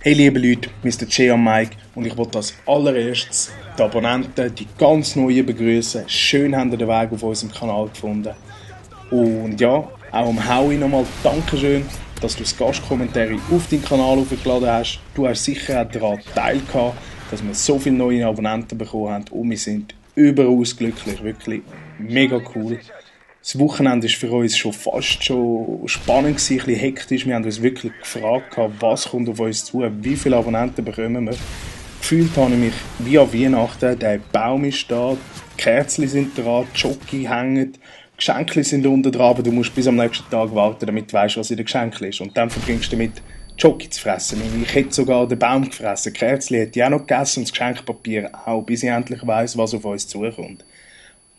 Hey liebe Leute, Mr. J am Mike und ich wollte als allererstes die Abonnenten, die ganz Neuen begrüßen. Schön habt ihr den Weg auf unserem Kanal gefunden. Und ja, auch am Howie nochmal Dankeschön, dass du das Gastkommentare auf deinen Kanal aufgeladen hast. Du hast sicher auch daran teilgehabt, dass wir so viele neue Abonnenten bekommen haben und wir sind überaus glücklich, wirklich mega cool. Das Wochenende war für uns schon fast schon spannend, ein bisschen hektisch. Wir haben uns wirklich gefragt, was kommt auf uns zu, wie viele Abonnenten bekommen wir. Gefühlt habe ich mich wie an Weihnachten, der Baum ist da, die Kerzen sind dran, die Jockey hängen, Geschenke sind unten dran, aber du musst bis am nächsten Tag warten, damit du weißt, was in den Geschenken ist. Und dann verbringst du damit, Jockey zu fressen. Ich hätte sogar den Baum gefressen, die Kerzen hätte ich auch noch gegessen und das Geschenkpapier auch, bis ich endlich weiss, was auf uns zukommt.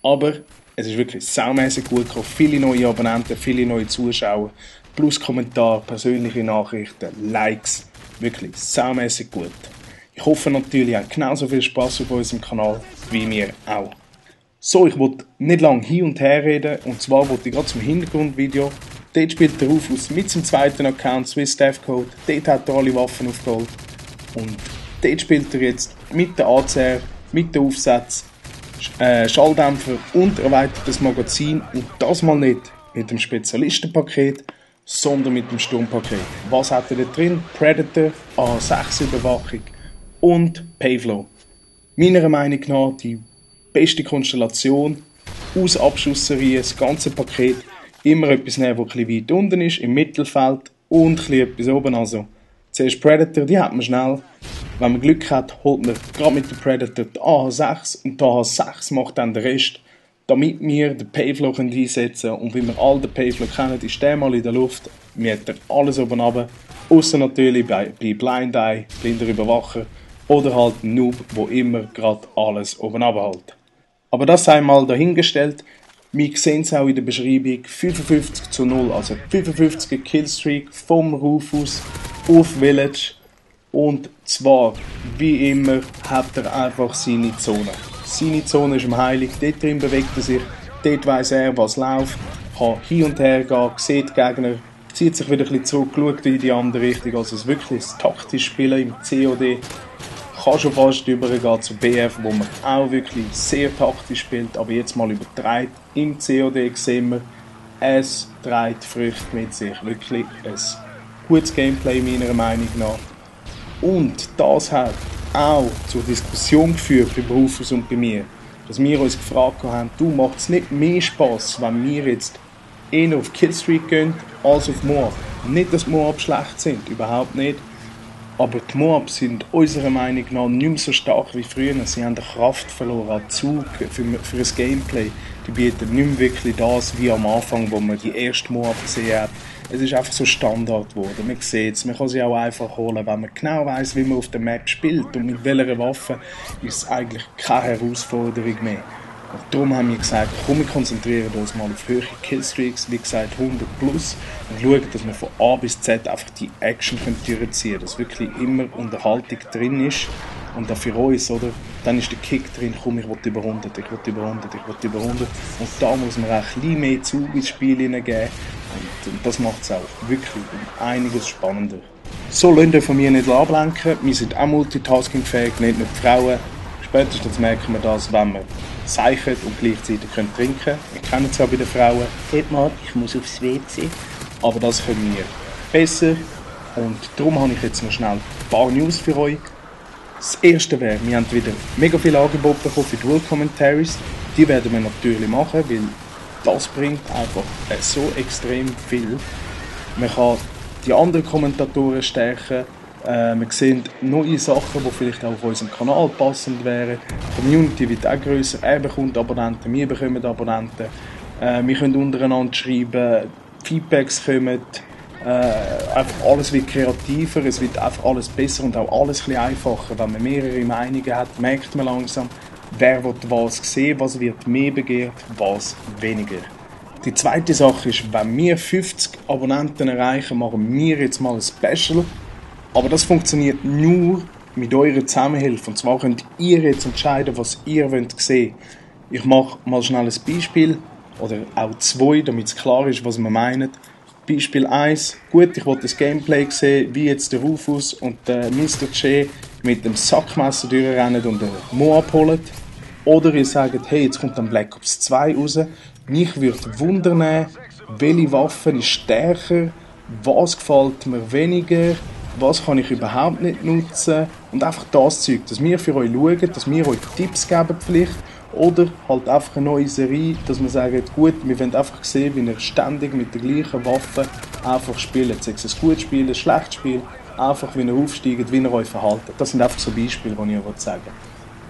Aber es ist wirklich saumässig gut gekommen. Viele neue Abonnenten, viele neue Zuschauer, plus Kommentare, persönliche Nachrichten, Likes. Wirklich saumässig gut. Ich hoffe natürlich, ihr habt genauso viel Spass auf unserem Kanal wie wir auch. So, ich wollte nicht lange hin und her reden. Und zwar wollte ich gerade zum Hintergrundvideo. Dort spielt der Rufus mit seinem zweiten Account Swiss Death Code. Dort hat er alle Waffen aufgeholt. Und dort spielt er jetzt mit der ACR, mit dem Aufsatz, Schalldämpfer und erweitertes Magazin und das mal nicht mit dem Spezialistenpaket, sondern mit dem Sturmpaket. Was hat er da drin? Predator, A6 Überwachung und Payflow. Meiner Meinung nach die beste Konstellation aus Abschussserien, das ganze Paket. Immer etwas nehmen, das ein bisschen weit unten ist, im Mittelfeld und ein bisschen etwas oben. Also, zuerst Predator, die hat man schnell. Wenn man Glück hat, holt man gerade mit dem Predator die AH6 und die AH6 macht dann den Rest, damit wir den Payflow einsetzen können. Und wie wir alle den Payflow kennen, ist der mal in der Luft, wir hat alles oben runter, ausser natürlich bei Blind Eye, blinder Überwacher oder halt ein Noob, wo immer gerade alles oben runter hält. Aber das sei mal dahingestellt. Wir sehen es auch in der Beschreibung, 55:0, also 55er Killstreak vom Rufus auf Village. Und zwar, wie immer, hat er einfach seine Zone. Seine Zone ist ihm heilig, dort drin bewegt er sich, dort weiss er, was läuft, kann hin und her gehen, sieht Gegner, zieht sich wieder ein bisschen zurück, schaut in die andere Richtung. Also es ist wirklich das taktische Spielen im COD. Kann schon fast übergehen zu BF, wo man auch wirklich sehr taktisch spielt, aber jetzt mal übertreibt. Im COD sehen wir, es trägt Früchte mit sich. Wirklich ein gutes Gameplay meiner Meinung nach. Und das hat auch zur Diskussion geführt bei Rufus und bei mir, dass wir uns gefragt haben, macht es nicht mehr Spass, wenn wir jetzt eher auf Killstreak gehen, als auf Moab. Nicht, dass Moab schlecht sind, überhaupt nicht. Aber die Moabs sind unserer Meinung nach nicht mehr so stark wie früher. Sie haben die Kraft verloren, an Zug für das Gameplay. Die bieten nicht mehr wirklich das wie am Anfang, wo man die erste Moab gesehen hat. Es ist einfach so Standard geworden. Man sieht es, man kann sie auch einfach holen, wenn man genau weiss, wie man auf der Map spielt und mit welcher Waffe, ist es eigentlich keine Herausforderung mehr. Und darum haben wir gesagt, komm, wir konzentrieren uns mal auf höhere Killstreaks, wie gesagt 100 plus, und schauen, dass wir von A bis Z einfach die Action durchziehen können, dass wirklich immer Unterhaltung drin ist. Und auch für uns, oder? Dann ist der Kick drin, komm, ich will über 100, ich will über 100, ich will über 100. Und da muss man auch ein bisschen mehr Zug ins Spiel hineingeben. Und das macht es auch wirklich um einiges spannender. So, lasst euch von mir nicht ablenken. Wir sind auch multitaskingfähig, nicht nur die Frauen. Spätestens merken wir das, wenn wir seichen und gleichzeitig trinken können. Wir kennen es ja bei den Frauen. Edmar, ich muss aufs WC. Aber das können wir besser. Und darum habe ich jetzt noch schnell ein paar News für euch. Das erste wäre, wir haben wieder mega viele Angebote bekommen für Dual Commentaries. Die werden wir natürlich machen, weil das bringt einfach so extrem viel. Man kann die anderen Kommentatoren stärken. Wir sehen neue Sachen, die vielleicht auch auf unserem Kanal passend wären. Die Community wird auch grösser. Er bekommt Abonnenten, wir bekommen Abonnenten. Wir können untereinander schreiben, Feedbacks kommen. Einfach alles wird kreativer, es wird einfach alles besser und auch alles ein bisschen einfacher. Wenn man mehrere Meinungen hat, merkt man langsam, wer will was sehen, was wird mehr begehrt, was weniger. Die zweite Sache ist, wenn wir 50 Abonnenten erreichen, machen wir jetzt mal ein Special. Aber das funktioniert nur mit eurer Zusammenhilfe. Und zwar könnt ihr jetzt entscheiden, was ihr sehen wollt. Ich mache mal schnell ein Beispiel, oder auch zwei, damit es klar ist, was wir meinen. Beispiel 1, gut, ich wollte das Gameplay sehen, wie jetzt der Rufus und der Mr. J mit dem Sackmesser durchrennen und den Mo abholen. Oder ihr sagt, hey, jetzt kommt dann Black Ops 2 raus. Mich würde wundern, welche Waffe ist stärker, was gefällt mir weniger, was kann ich überhaupt nicht nutzen. Und einfach das Zeug, dass wir für euch schauen, dass wir euch Tipps geben vielleicht. Oder halt einfach eine neue Serie, dass wir sagen, gut, wir wollen einfach sehen, wie ihr ständig mit der gleichen Waffe einfach spielt. Sei es ein gutes Spiel, ein schlechtes Spiel, einfach wie ihr aufsteigt, wie ihr euch verhaltet. Das sind einfach so Beispiele, die ich euch sagen will.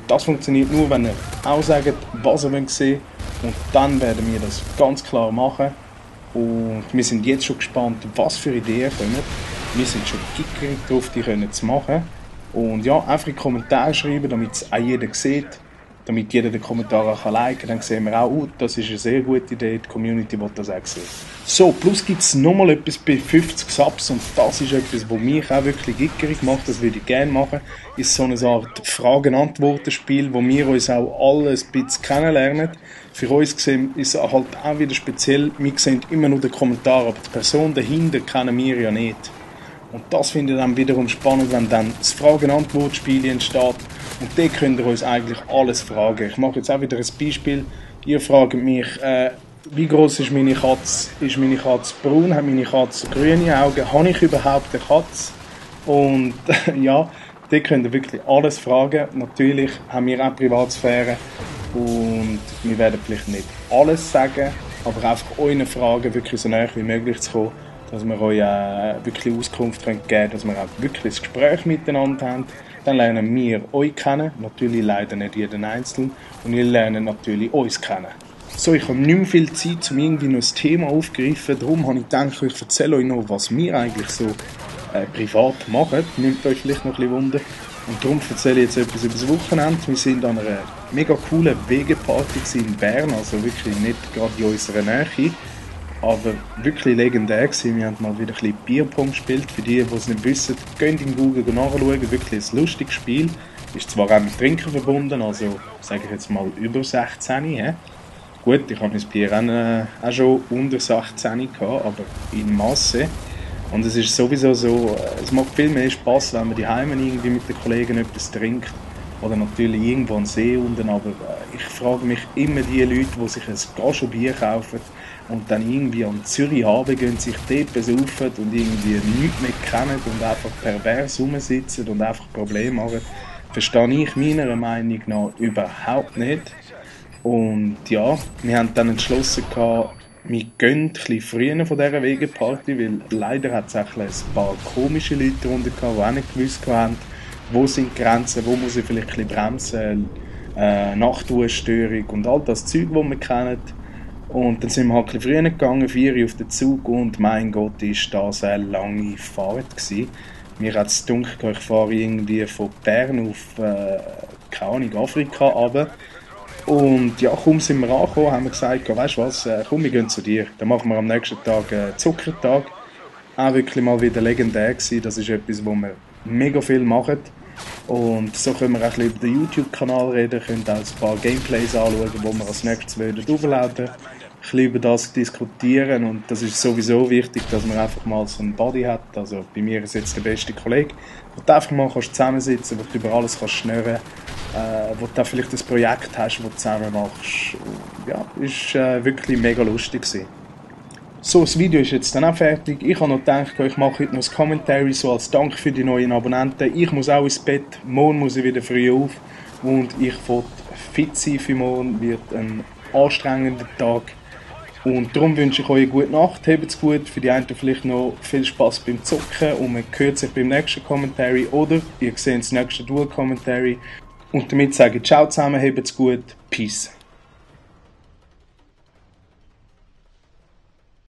Das funktioniert nur, wenn ihr auch sagt, was ihr sehen wollt. Und dann werden wir das ganz klar machen. Und wir sind jetzt schon gespannt, was für Ideen kommen. Wir sind schon gickerig drauf, die zu machen. Und ja, einfach in die Kommentare schreiben, damit es auch jeder sieht. Damit jeder den Kommentar auch liken kann, dann sehen wir auch, das ist eine sehr gute Idee, die Community will das auch sehen. So, plus gibt es nochmal etwas bei 50 Subs und das ist etwas, was mich auch wirklich gickerig macht, das würde ich gerne machen, ist so eine Art Fragen-Antworten-Spiel, wo wir uns auch alle ein bisschen kennenlernen. Für uns gesehen ist es halt auch wieder speziell, wir sehen immer nur den Kommentar, aber die Person dahinter kennen wir ja nicht. Und das finde ich dann wiederum spannend, wenn dann das Fragen-Antwort-Spiel entsteht. Und da könnt ihr uns eigentlich alles fragen. Ich mache jetzt auch wieder ein Beispiel. Ihr fragt mich, wie groß ist meine Katze? Ist meine Katze braun? Hat meine Katze grüne Augen? Habe ich überhaupt eine Katze? Und ja, da könnt ihr wirklich alles fragen. Natürlich haben wir auch Privatsphäre. Und wir werden vielleicht nicht alles sagen, aber einfach euren Fragen wirklich so nahe wie möglich zu kommen, dass wir euch wirklich Auskunft geben können, dass wir auch wirklich ein Gespräch miteinander haben. Dann lernen wir euch kennen, natürlich leider nicht jeden Einzelnen, und ihr lernt natürlich uns kennen. So, ich habe nicht mehr viel Zeit, um irgendwie noch ein Thema aufzugreifen, darum habe ich gedacht, ich erzähle euch noch, was wir eigentlich so privat machen. Nimmt euch vielleicht noch ein bisschen Wunder. Und darum erzähle ich jetzt etwas über das Wochenende. Wir sind an einer mega coolen Wegeparty in Bern, also wirklich nicht gerade in unserer Nähe. Aber wirklich legendär gewesen. Wir haben mal wieder ein bisschen Bierpong gespielt. Für die, die es nicht wissen, geht in Google nachschauen. Wirklich ein lustiges Spiel. Ist zwar auch mit Trinken verbunden, also sage ich jetzt mal über 16. He? Gut, ich habe mein Bier auch schon unter 16 gehabt, aber in Masse. Und es ist sowieso so, es macht viel mehr Spass, wenn man daheim irgendwie mit den Kollegen etwas trinkt. Oder natürlich irgendwo an See unten, aber ich frage mich immer die Leute, die sich ein Glas Bier kaufen und dann irgendwie an Zürich Hafen gehen, sich dort besaufen und irgendwie nichts mehr kennen und einfach pervers rumsitzen und einfach Probleme machen, verstehe ich meiner Meinung nach überhaupt nicht. Und ja, wir haben dann entschlossen, wir gehen ein bisschen früher von dieser Wegeparty, weil leider hat es auch ein paar komische Leute darunter gehabt, die auch nicht gewusst haben, wo sind die Grenzen, wo muss ich vielleicht ein bisschen bremsen, Nachtruhestörung und all das Zeug, das wir kennen. Und dann sind wir halt ein bisschen früher gegangen, 4 Uhr auf den Zug und mein Gott, ist das eine lange Fahrt gewesen. Mir hat es gedacht, ich fahre irgendwie von Bern auf, keine Ahnung, Afrika runter. Und ja, kaum sind wir angekommen, haben wir gesagt, weißt du was, komm, wir gehen zu dir. Dann machen wir am nächsten Tag Zuckertag. Auch wirklich mal wieder legendär gewesen. Das ist etwas, wo wir mega viel machen. Und so können wir auch ein bisschen über den YouTube-Kanal reden, können auch ein paar Gameplays anschauen, die wir als nächstes aufladen. Ein bisschen über das diskutieren und das ist sowieso wichtig, dass man einfach mal so einen Buddy hat. Also bei mir ist jetzt der beste Kollege, wo du einfach mal zusammensitzen kannst, wo du über alles schnurren kannst, wo du vielleicht ein Projekt hast, das du zusammen machst. Und ja, ist wirklich mega lustig gewesen. So, das Video ist jetzt dann auch fertig. Ich habe noch gedacht, ich mache heute noch ein Commentary, so als Dank für die neuen Abonnenten. Ich muss auch ins Bett, morgen muss ich wieder früh auf und ich will fit sein für morgen, wird ein anstrengender Tag. Und darum wünsche ich euch eine gute Nacht, habt's gut, für die einen vielleicht noch viel Spaß beim Zocken und man hört sich beim nächsten Commentary oder ihr seht das nächste Dual Commentary. Und damit sage ich ciao zusammen, habt's gut, peace.